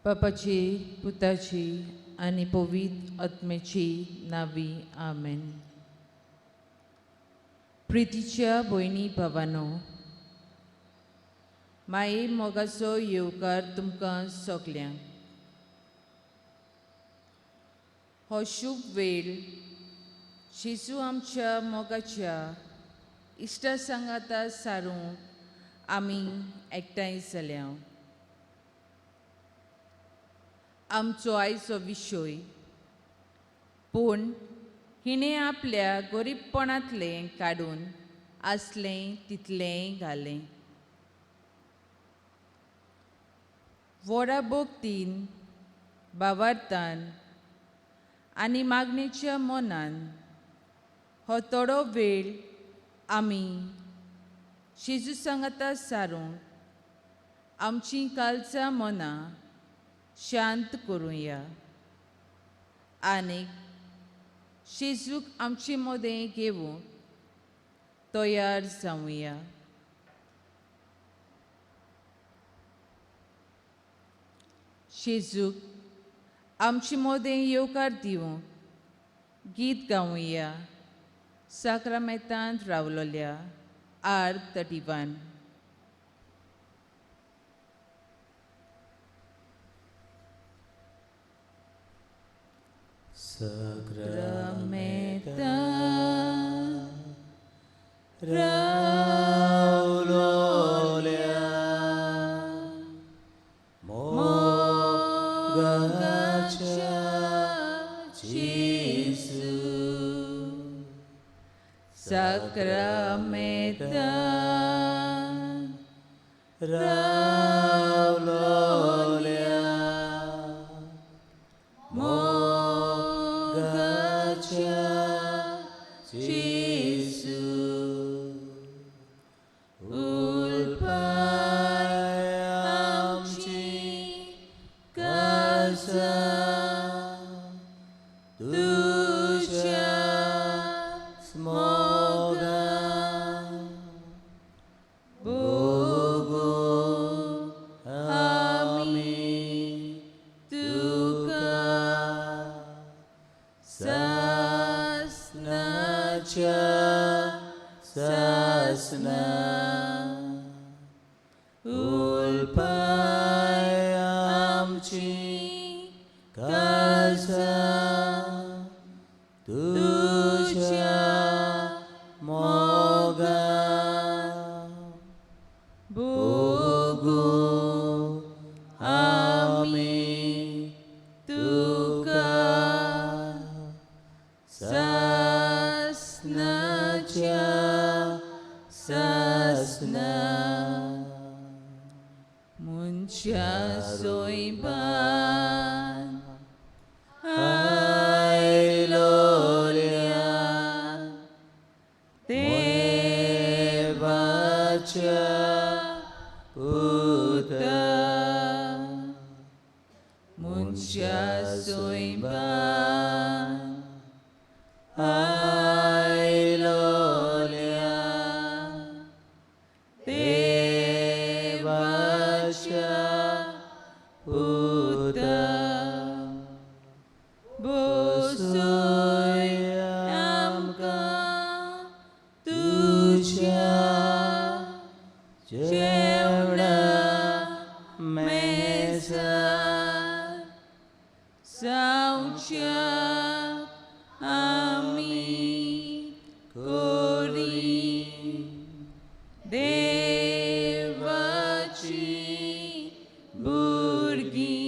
बापाची, पुताची आनी पवित्र आत्म्याची नावी, आमेन. प्रितीच्या भयणी भावानो, माये मोगाचो येवकार तुमकां सगल्यांक. हो शुभ वेळ जेजू आमच्या मोगाच्या इश्टा सांगाता सारूंक आमी एकठांय जाल्या. आमचो आयचो विशय, पूण हिणें आपल्या गरीबपणांतलें काडून आसलें तितलेंय घालें. व्हडा भक्तीन, भावार्थान आनी मागणेच्या मनान हो थोडो वेळ आमी जेजू सांगाता सारूंक आमचीं कालचां मनां शांत करुया आनी जेजूक आमचे मदें घेवंक तयार जावया. जेजूक आमचे मदें येवकार दिवंक गीत गावया. साक्रामेंतांत रावलोल्या R 31. Sacramenta raulolea mogacha Jesu. Sacramenta raulolea mogacha Jesu. Ulpai amchi casa tuja smoga bogo ami tuka sasnacha sasna. Ulpai amchi casa tuja moga bogo ami tuka sasnacha sasna. Muncha soyban ailolia devacha puta. Muncha soyban ailolia devacha puta. Bosoy amka tuja jevna mesa saucha ami kori devachi burgi.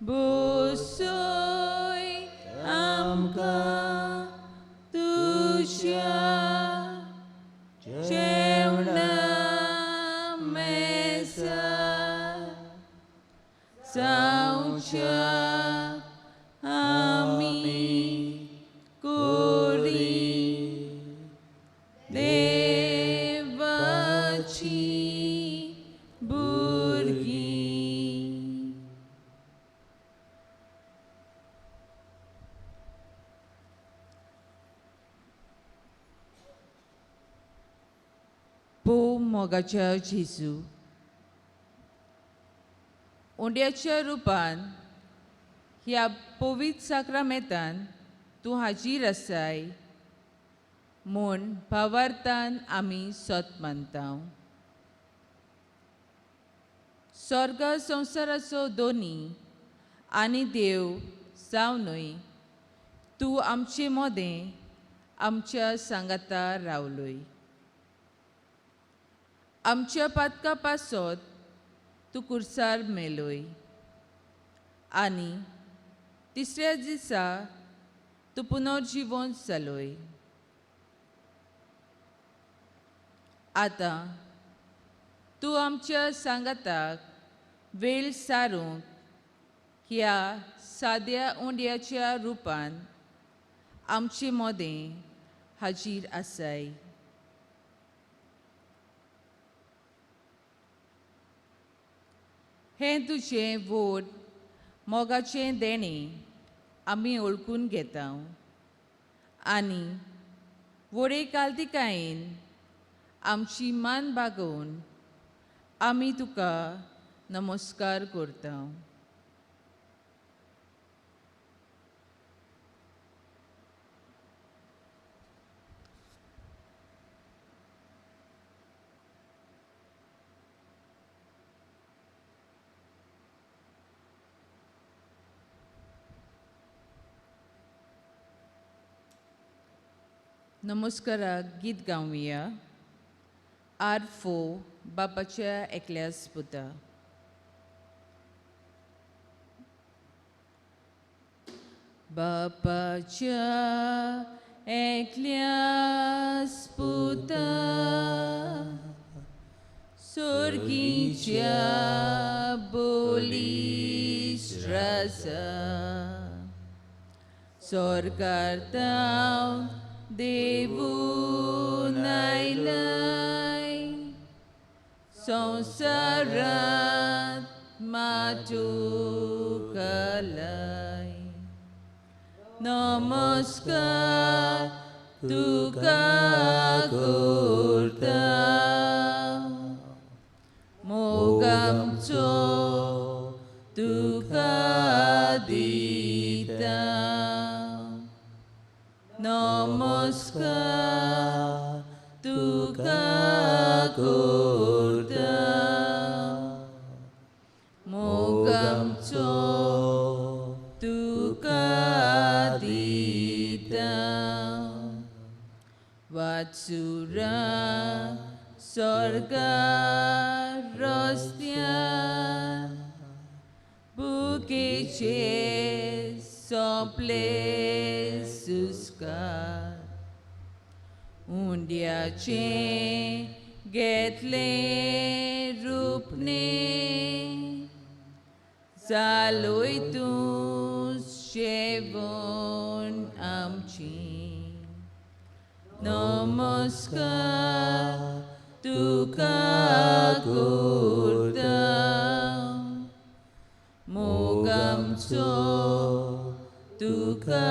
Bosoy amka tuja jevna mesa saucha ami kori devachi burgi. पो मोगाच्या जेजू, उंड्याच्या रुपान ह्या पवित्र साक्रामेंतान तूं हाजीर आसाय म्हूण भावार्थान आमी सत मानता. स्वर्ग संवसाराचो दोनी आनी देव जावनूय तूं आमचे मदें आमच्या सांगाता रावलोय. आमच्या पातका पासत तूं कुर्सार मेलोय आनी तिसऱ्या दिसा तूं पुनर्जिवन जालोय. आतां तूं आमच्या सांगाताक वेळ सारूंक ह्या साद्या उंड्याच्या रुपान आमचे मदें हाजीर आसाय. हें तुजें व्हड मोगाचें देणें आमी वळखून घेता आनी व्हडे कालतिकायेन आमची मान बागोवन आमी तुका नमस्कार करता. नमस्काराक गीत गावया. R4 बापाच्या एकल्यास पुता. बापाच्या एकल्यास पुता सोर्गीच्या बोलीस राजा सोर्गार देवून आयलाय संवसारांत माटू घालाय. नमस्कार तुका करता मोग आमचो तुका दिता. नमस्कार तुका करता मोग आमचो तुका दिता. वाचुरा स्वर्गा रस्त्यार बुकेचे सोंपले सुस्कार उंड्याचें घेतलें रूपणे जालोय तूं शेवण आमची. नमस्कार तुका करता मोग आमचो तुका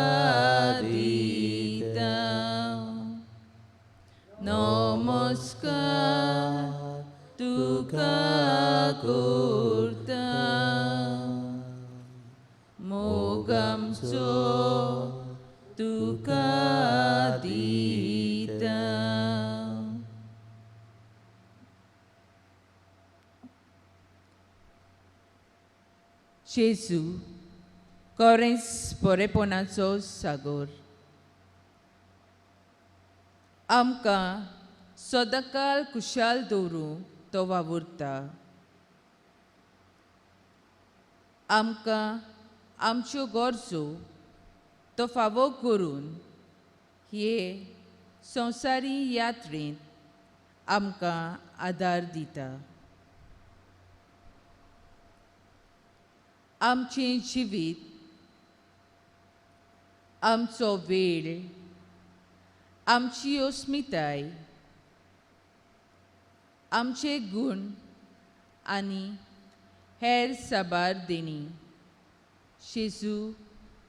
दिता. नमस्कार तुका करता मोग आमचो तुका दिता. जेजू कोरेंस बरेपणाचो सागोर आमकां सदांकाळ खुशाल दवरूंक तो वावुरता. आमकां आमच्यो गरजो तो फावो करून हे संवसारी यात्रेंत आमकां आदार दिता. आमचें जिवीत आमचो वेळ आमची अस्मिताय आमचे गूण आनी हेर साबार देणी जेजू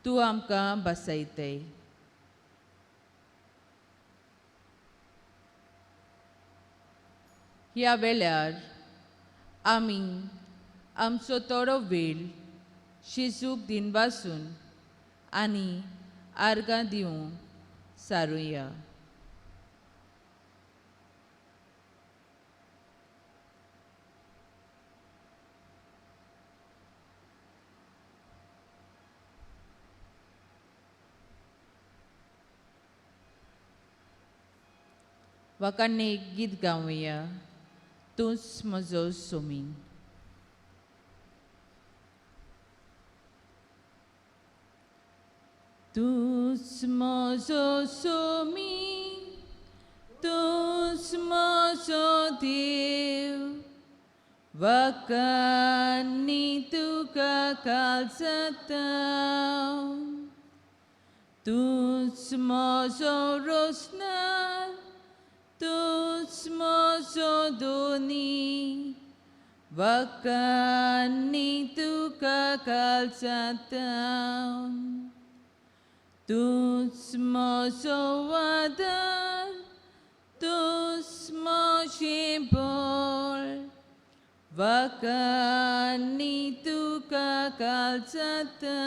तूं आमकां बसयताय. ह्या वेळार आमी आमचो थोडो वेळ जेजूक दिनवासून आनी आर्गां दिवंक सारुया. वाकांनी एक गीत गावया, तूंच म्हजो सोमी. तूंच म्हजो सोमी, तूंच म्हजो देव, वाकांनी तुका कालजाता. तूंच म्हजो रोसनार, तूंच म्हजो दोनी, वाकांनी तुका कालजाता. तूंच म्हजो आदार, तूंच म्हजें बळ, वाकांनी तुका कालजाता.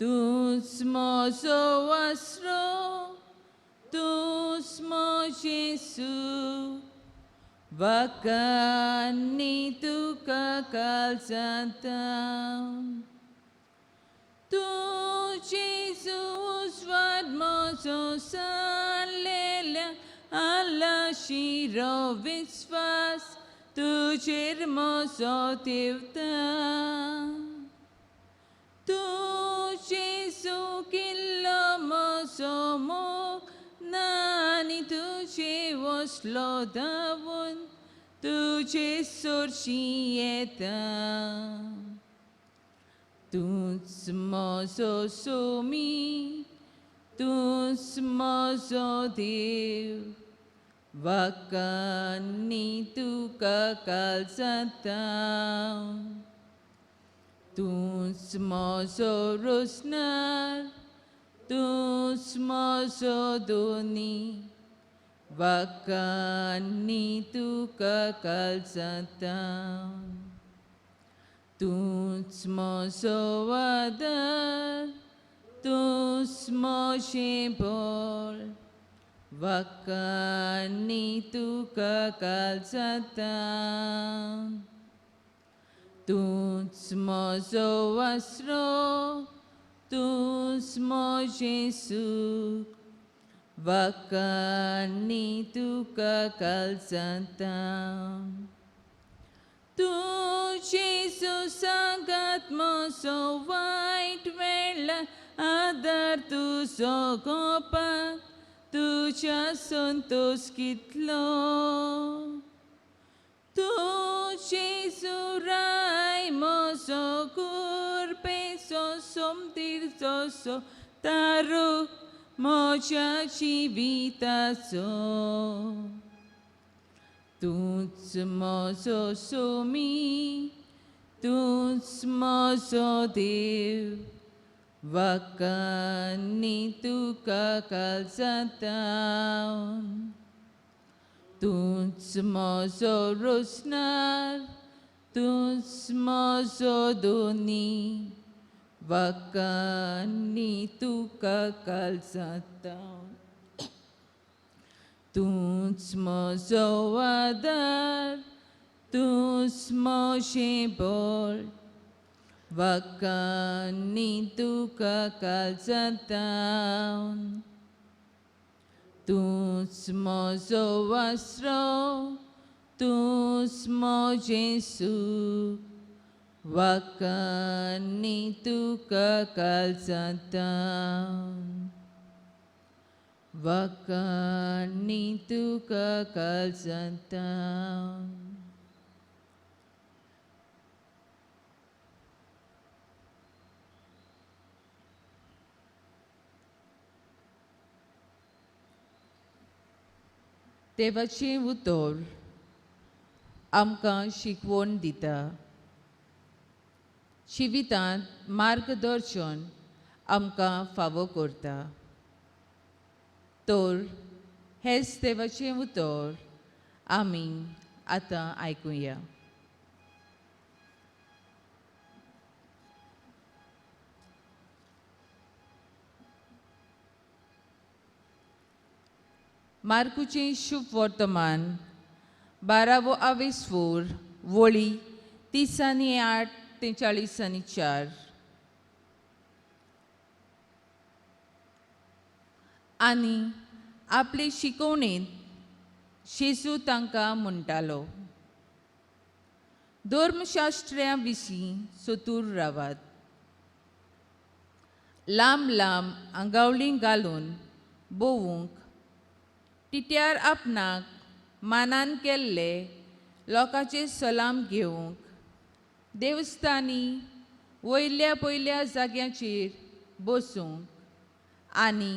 तूंच म्हजो आसरो, तूंच म्हजें सूख, वाकांनी तुका कालजाता. तूं जेजू उजवाड म्हजो सारलेल्या आलाशिरो विस्वास तुजेर म्हजो देवता. तूं जेजू किल्लो म्हजो मोग ना आनी तुजे वसलो धांवून तुजे सोरशी येता. तूंच म्हजो सोमी, तूंच म्हजो देव, वाकांनी तुका कालजाता. तूंच म्हजो रोसनार, तूंच म्हजो दोनी, वाकांनी तुका कालजाता. तूंच म्हजो आदार, तूंच म्हजें बळ, वाकांनी तुका कालजाता. तूंच म्हजो आसरो, तूंच म्हजें सूख, वाकांनी तुका कालजाता. तूं जेजू सांगात म्हजो वायट वेळार आदार तुजो गोपाक तुज्या संतोश कितलो. तूं जेजू राय म्हजो कुरपेचो सोमतीरचो तारो म्हज्या जिविताचो. तूंच म्हजो सोमी, तूंच म्हजो देव, वाकांनी तुका कालजाता. तूंच म्हजो रोसनार, तूंच म्हजो दोनी, वाकांनी तुका कालजाता. तूंच म्हजो आदार, तूंच म्हजें बळ, वाकांनी तुका कालजाता. तूंच म्हजो आसरो, तूंच म्हजें सूख, वाकांनी तुका कालजाता. वाकांनी तुका कालजाता. देवाचें उतर आमकां शिकवण दिता, जिवितांत मार्गदर्शन आमकां फावो करता. तर हेच देवाचें उतर आमी आतां आयकुया. मार्कुचें शुभ वर्तमान 12वो आवेस्फोर वळी 30 8 ते 44. आनी आपले शिकवणेंत जेजू तांकां म्हणटालो, धर्मशास्त्र्या विशीं सोतूर रावात. लांब लांब आंगावली घालून भोंवूंक टिट्यार आपणाक मानान केल्ले लोकांचे सलाम घेवंक देवस्थानी वयल्या पयल्या जाग्यांचेर बसूंक आनी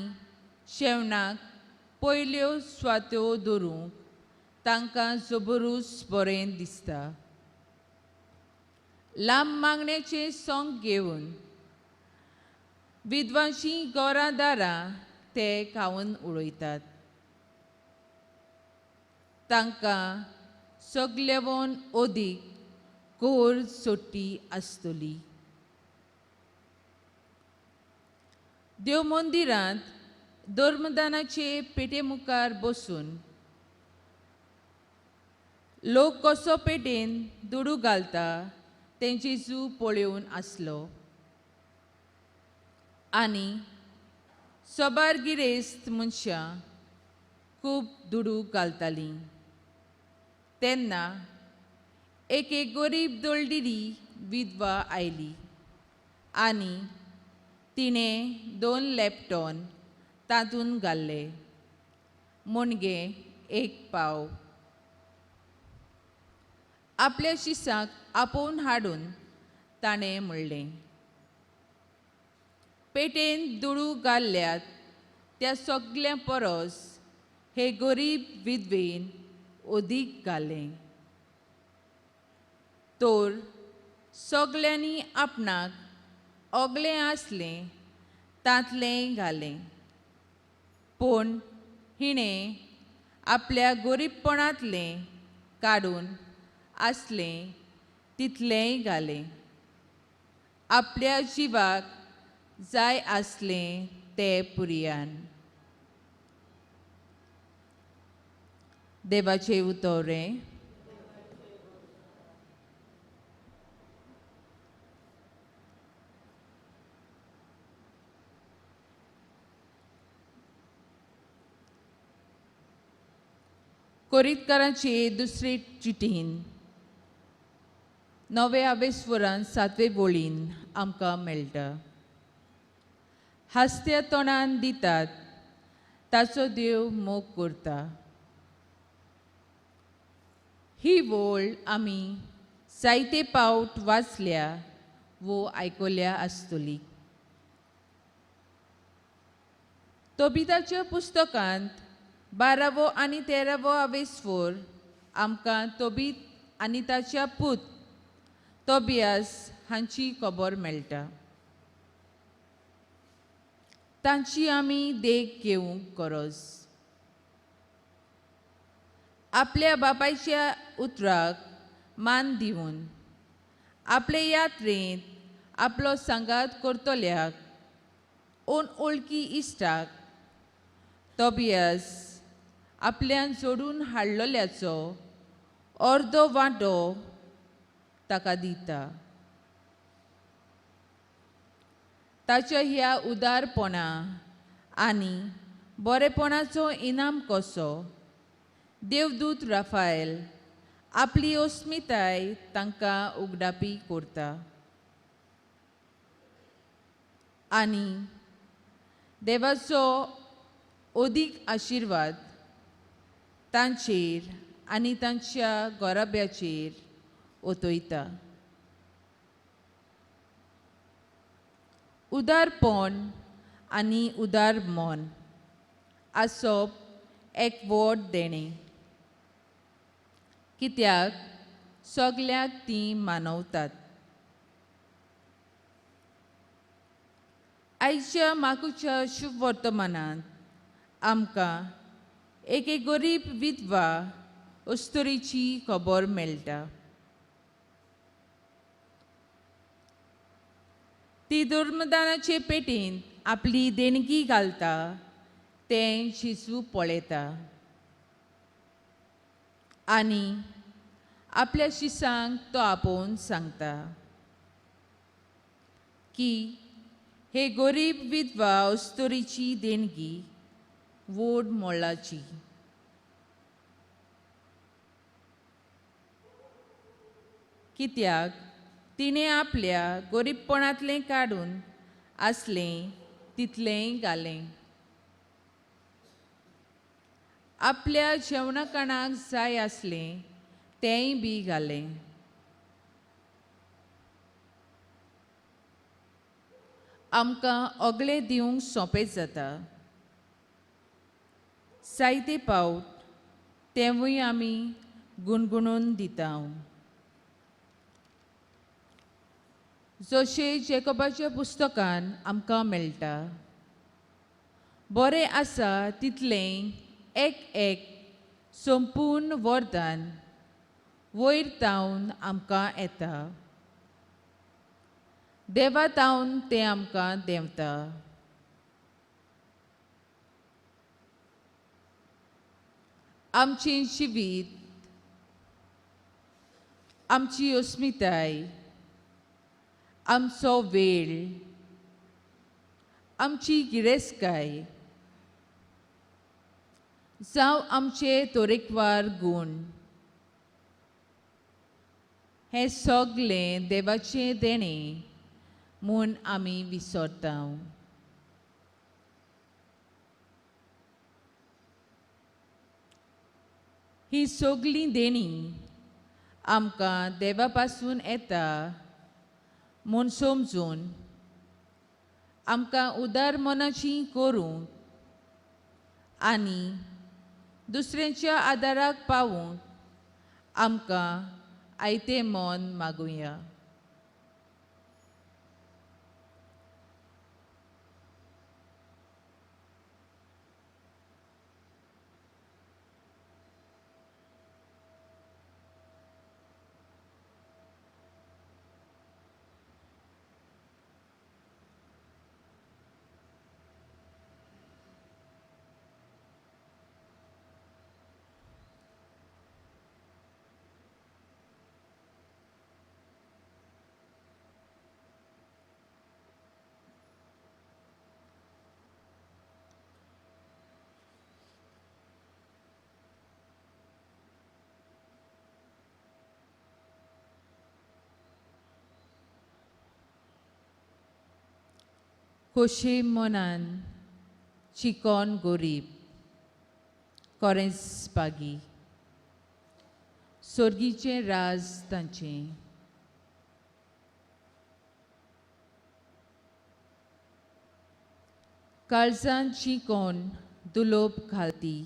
शेवणाक पयल्यो स्वात्यो दवरूंक तांकां जबरूच बरें दिसता. लांब मागण्याचें सोंग घेवन विद्वांशी गोरां दारां ते खावन उडयतात. तांकां सगळेवन अदीक कोर सोटी आसतली. देव मंदिरांत धर्मदानाचे पेटे मुखार बसून लोक कसो पेटेन दुडू घालता तें जेजू पळोवन आसलो आनी सबार गिरेस्त मनशां खूब दुडू घालतालीं. तेन्ना एक एक गरीब दळडिरी विधवा आयली आनी तिणें 2 लॅपटॉन तातूंत घाल्ले, मुणगे 1 पाव. आपल्या शिसाक आपोवन हाडून ताणें म्हणलें, पेटेन दुडू घाल्ल्यात त्या सगळ्यां परस हे गरीब विधवेन अदीक घालें. तर सगळ्यांनी आपणाक ओगलें आसलें तांतलें घालें, पूण हिणें आपल्या गरीबपणांतलें काडून आसलें तितलेंय घालें. आपल्या जिवाक जाय आसलें तें पुरयान. देवाचें उतोरें. कोरितकारांचे दुसरे चिटीन 9 आवेस्वरान 7वे वळीन आमकां मेळटा. हांसत्या तोंडान दितात ताचो देव मोग करता. ही वळ आमी जायते पावट वाचल्या वो आयकल्या आसतली. तोबिताच्या पुस्तकांत 12वो आनी 13वो आवेस्फोर आमकां तोबीत आनी ताच्या पूत तोबियास हांची खबर मेळटा. तांची आमी देख घेवंक गरज. आपल्या बापायच्या उतराक मान दिवन आपले यात्रेंत आपलो सांगात करतल्याक अनवळखी इश्टाक तोबियास आपल्यान जोडून हाडलेल्याचो अर्दो वांटो ताका दिता. ताच्या ह्या उदारपणा आनी बरेपणाचो इनाम कसो देवदूत राफायल आपली अस्मिताय तांकां उगडापी करता आनी देवाचो अदीक आशिर्वाद तांचेर आनी तांच्या गोराब्याचेर ओतयता. उदारपण आनी उदार मन आसप एक वोट देणें, कित्याक सगळ्याक ती मानवतात. आयच्या माकूच्या शुभ वर्तमानांत आमकां एक गरीब विधवा अस्तुरीची खबर मेळटा. ती धर्मदानाचे पेटेंत आपली देणगी घालता तें जेजू पळयता. आनी आपल्या शिसांक तो आपोवन सांगता की हे गरीब विधवा अस्तोरीची देणगी व्हड मोलाची. कित्याक तिणें आपल्या गरीबपणांतलें काडून आसलें तितलेंय घालें. आपल्या जेवणाकाणाक जाय आसलें तेंय बी घालें. आमकां ओगलें दिवंक सोंपें जाता. जायते पावट तेंवूय आमी गुणगुणून दिता. जशें जेकोबाच्या पुस्तकान आमकां मेळटा, बरें आसा तितलें एक एक संपूर्ण वरदान वयर तावन आमकां येता. देवा तावन तें आमकां देंवता. आमचें जिवीत, आमची अस्मिताय, आमचो वेळ, आमची गिरेस्तकाय जावं आमचे तरेकवार गूण, हें सगलें देवाचें देणें म्हूण आमी विसरता. ही सगलीं देणीं आमकां देवा पासून येता म्हूण समजून आमकां उदार मनाची करूंक आनी दुसऱ्यांच्या आदाराक पावूंक आमकां आयतें मन मागुया. खोशी मनान चिकन गोरीब कोरेंस पागी सोर्गीचें राज तांचें. काळजान चिकोन दुलोप घालती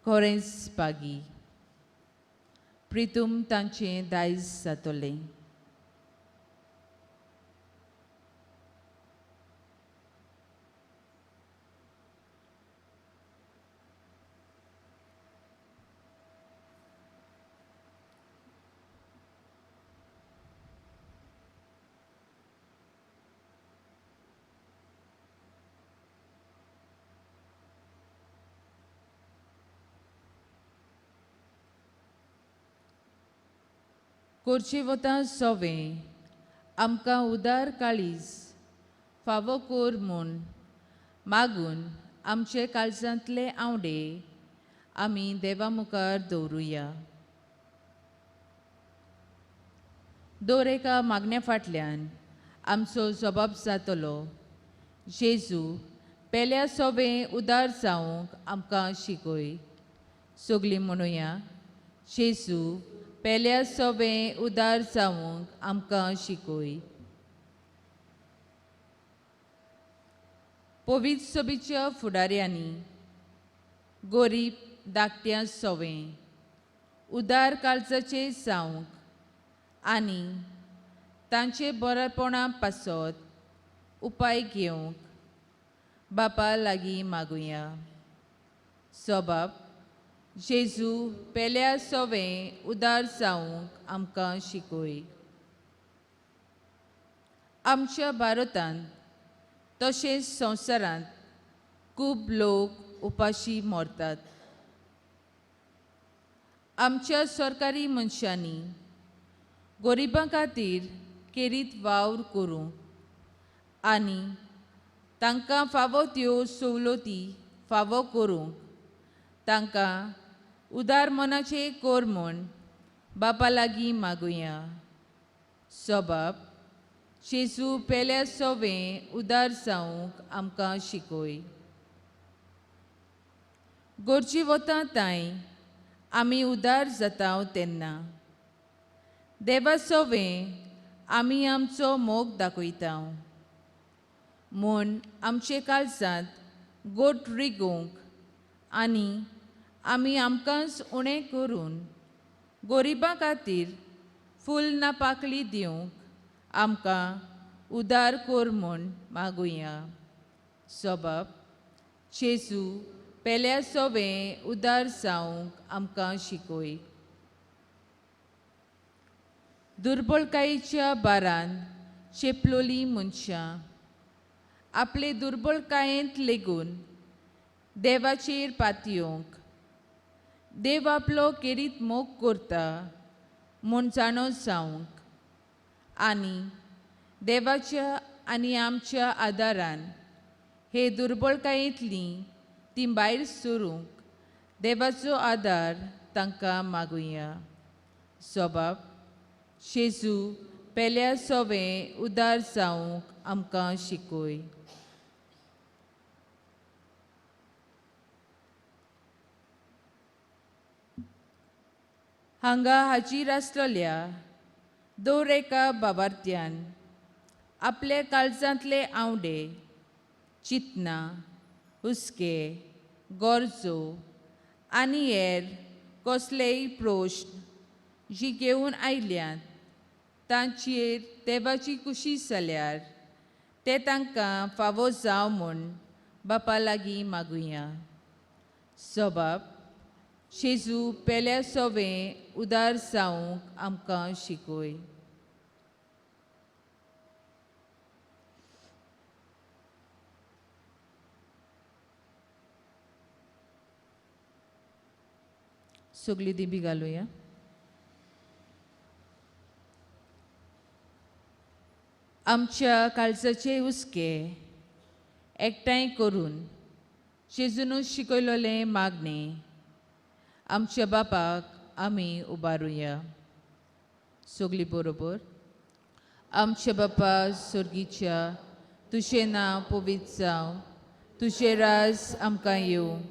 कोरेंस पागी प्रितूम तांचें दायज जातलें. कोरचे वता सोवें आमकां उदार काळीज फावो कोर म्हूण मागून आमचे काळजांतले आंवडे आमी देवा मुखार दवरुया. दर एका मागण्या फाटल्यान आमचो जबाब जातलो. जेजू पेल्या सोवें उदार जावंक आमकां शिकय. सगलीं म्हणुया, जेजू पेल्या सोवें उदार जावंक आमकां शिकय. पवित्र सभेच्या फुडाऱ्यांनी गोरीब धाकट्या सोवें उदार काळजाचे जावंक आनी तांचे बरेपणा पासत उपाय घेवंक बापा लागीं मागुया. सबाब जेजू पेल्या सोवें उदार जावंक आमकां शिकय. आमच्या भारतांत तशेंच संवसारांत खूब लोक उपाशी मरतात. आमच्या सरकारी मनशांनी गरिबां खातीर केरीत वावर करूंक आनी तांकां फावो त्यो सवलती फावो करूंक तांकां उदार मनाचे कोर म्हूण बापा लागीं मागुया. सबाब जेजू पेल्या सोवें उदार जावंक आमकां शिकय. गरजी वता तांय आमी उदार जाता तेन्ना देवा सोवें आमी आमचो मोग दाखयता म्हूण आमचे काळजांत गोट रिगोवंक आनी आमी आमकांच उणें करून गरिबां खातीर फूल ना पाकळी दिवंक आमकां उदार कोर म्हूण मागुया. सबाब जेजू पेल्या सोवें उदार जावंक आमकां शिकय. दुर्बळकायेच्या बारान चेपलोली मनशां आपले दुर्बळकायेंत लेगून देवाचेर पातयेवंक देव आपलो केरीत मोग करता म्हूण जाणो जावंक आनी देवाच्या आनी आमच्या आदारान हे दुर्बळकायेंतली ती भायर सरूंक देवाचो आदार तांकां मागुया. सबाब जेजू पेल्या सोवें उदार जावंक आमकां शिकय. हांगा हाजीर आसलेल्या दर एका बाबार्थ्यान आपल्या काळजांतले आंवडे, चिंतनां, हुस्के, गरजो आनी हेर कसलेय प्रश्न जी घेवन आयल्यात तांचेर देवाची कुशी जाल्यार ते तांकां फावो जावं म्हूण बापा लागीं मागुया. सबाब जेजू पेल्या सोवें उदार जावंक आमकां शिकय. सगळी दिबी घालुया. आमच्या काळजाचे हुस्के एकठांय करून जेजून शिकयलेलें मागणें आमच्या बापाक आमी उबारुया. सगळी बरोबर. आमच्या बापा सर्गीच्या, तुजें नांव पवित्र जावं, तुजें राज आमकां येवं,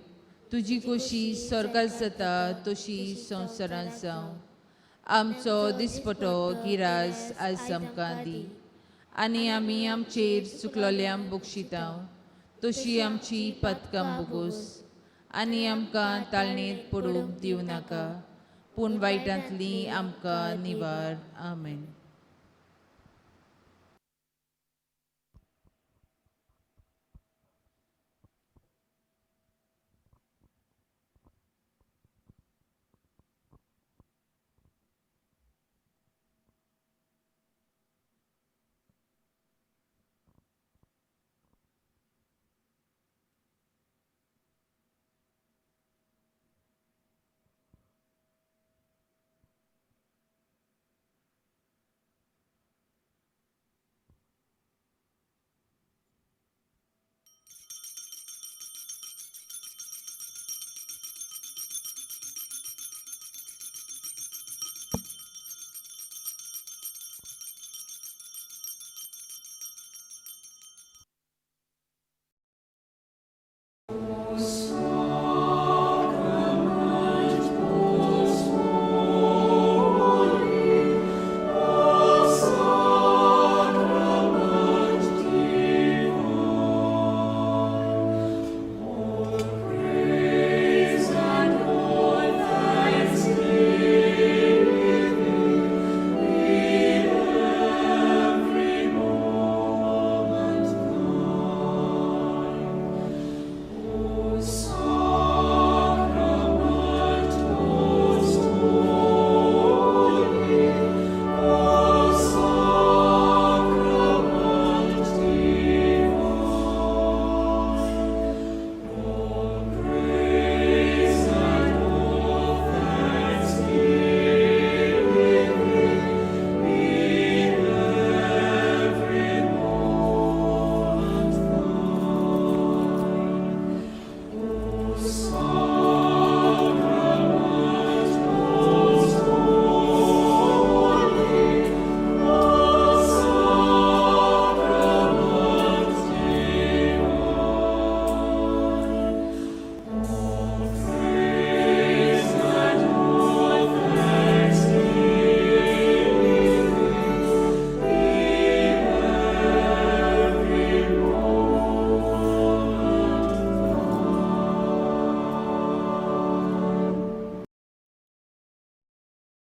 तुजी खोशी स्वर्गात जाता तशी संवसारांत जावं. आमचो दिसपटो गिराज आयज आमकां दी आनी आमी आमचेर चुकलोल्यांक बक्षिता तशी आमची पदकां बोगोस आनी आमकां ताळणेंत पडूंक दिवं नाका, पूण वायटांतली आमकां निवार. आमेन.